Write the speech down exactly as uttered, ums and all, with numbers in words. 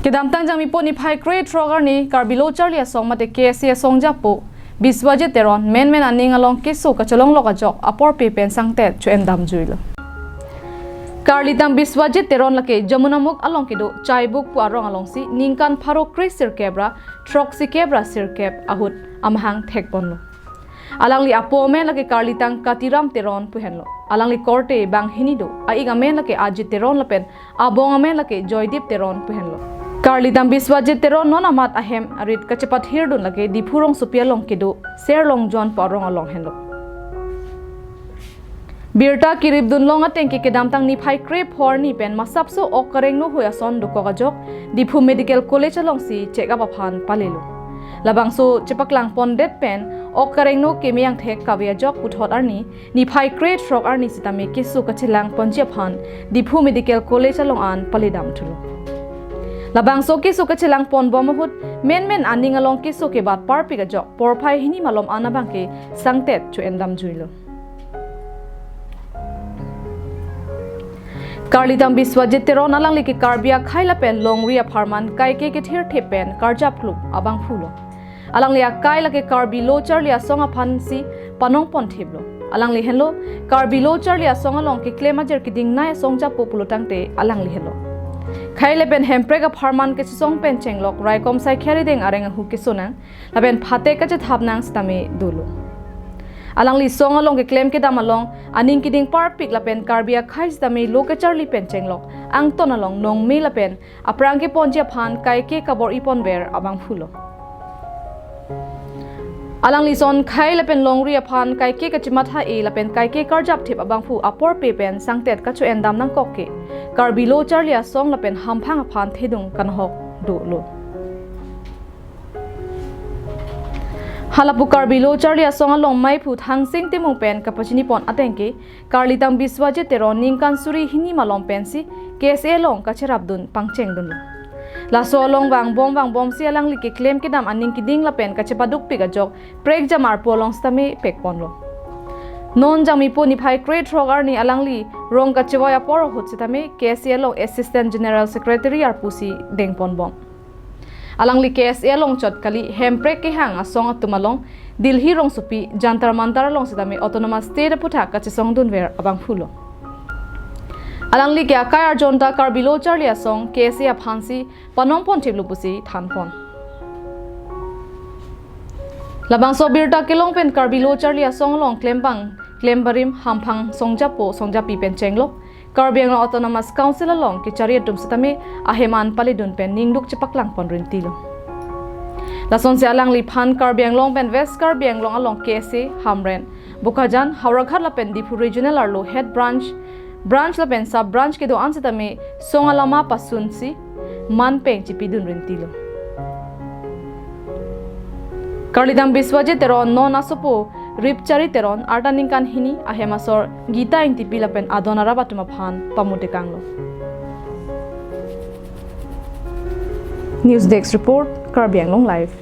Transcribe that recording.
Kedamtang Jangmipo niphai kre-throk arni Karbi Lo Charli Asong mate K S A asong japo Biswajit Teron menmen aning along keso kachelonglok ajok aporpe pen sangtet cho-endamjuilo. Karlitang Biswajit Teron lake Jamunamukh along kedo Chaibuk pu arong alongsi ningkan pharo kre sirkep ra throksi kep ra sirkep ahut amahang thekponlo. Alangli apo amen lake Karlitang Katiram Teron pu henlo. Alangli korte banghini do. A-ik amen lake Ajit Teron lapen abong amen lake Joydip Teron pu henlo. Karlitang Biswajit Teron non amat ahem arit kachepathirdun lake Diphu rongsopi along kedo Serlongjon pu arong along henlo. Birta kiripdunlong ateng ke kedamtang niphai kre-pho arni pen masapso ok karengno hui ason dokok ajok Diphu Medical College alongsi check up aphan palelo. Labangso chepaklangpondet pen ok karengno keme angthek kave ajok puthot arni niphai kre-throk arni sitame keso kachelangponji aphan Diphu Medical College along an paledamthulo. Labangso keso kachelangponbom ahut menmen aning along keso kebat parpik ajok porphai hini malom an abangke sangtet cho-endamjuilo. Karlitang Biswajit Teron alangli ke Karbi akhai lapen longri apharman kaike kethirthip pen karjap klum abangphulo. Alangli akai lake Karbi Lo Charli Asong aphansi panongponthiplo. Alangli henlo Karbi Lo Charli Asong along keklem ajir kedingnei asong japo pulotangte alangli henlo. Khei lapen hemprek apharman kachesong pen chenglok raikom saikhi arideng areng ahu kesonang lapen phate kachethapnang sitame dolo. Alangli song along keklem kedam along aning keding parpik lapen Karbi akhai sitame lo kacharli pen chenglok angton along nongme lapen aphrang keponji aphan kaike kabor-iponver abangphulo. Alangli son khei lapen longri aphan kaike kachematha-e lapen kaike karjapthip abangphu aporpe pen sangtet kacho-endam nangkok ke Karbi Lo Charli Asong lapen hamphang aphan thedung kanhok dolo. Halapu Karbi Lo Charli Asong along maiphu Thangsing Timung pen kapachinipon ateng ke Karlitang Biswajit Teron ningkan suri hini malom pensi K S A along kacherapdun pangchengdunlo. Laso along vangbom vangbomsi alangli keklem kedam aning keding lapen kachepadukpik ajok prekjam arpu along sitame pekponlo. Non Jangmipo niphai kre-throk arni alangli rong kachevoi apor ahut sitame K S A along Assistant General Secretary arpusi dengponbom. Alangli K S A along chot kali, hemprek kehang asong atum along, Delhi rongsopi, Jantar Mantar along sitame Autonomous State aputhak kachesongdunver abangphulo. Alangli ke akai arjonta Karbi Lo Charli Asong K S A aphansi panongponthiplo pusi thanpon. Labangso abirta kelong pen Karbi Lo Charli Asong along klembang klembarim hamphang songjapo songjapi pen chenglok Karbi Anglong Autonomous Council along kechari atum sitame ahem an paledun pen ningduk chepaklangpon rintilo. Lasonsi alangliphan Karbi Anglong pen West Karbi Anglong along K S A, Hamren, Bokajan, Howraghat lapen Diphu Regional arlo head branch, branch lapen sub branch kedo-an sitame song alama pasunsi manpeng chipidun rintilo. Karlitang Biswajit Teron non asopo Ripchari Teron arta ningkan hini, ahem asor Gita Ingtipi lapen adon arap atum aphan pamutekanglo. News Desk Report, Karbi Anglong Live.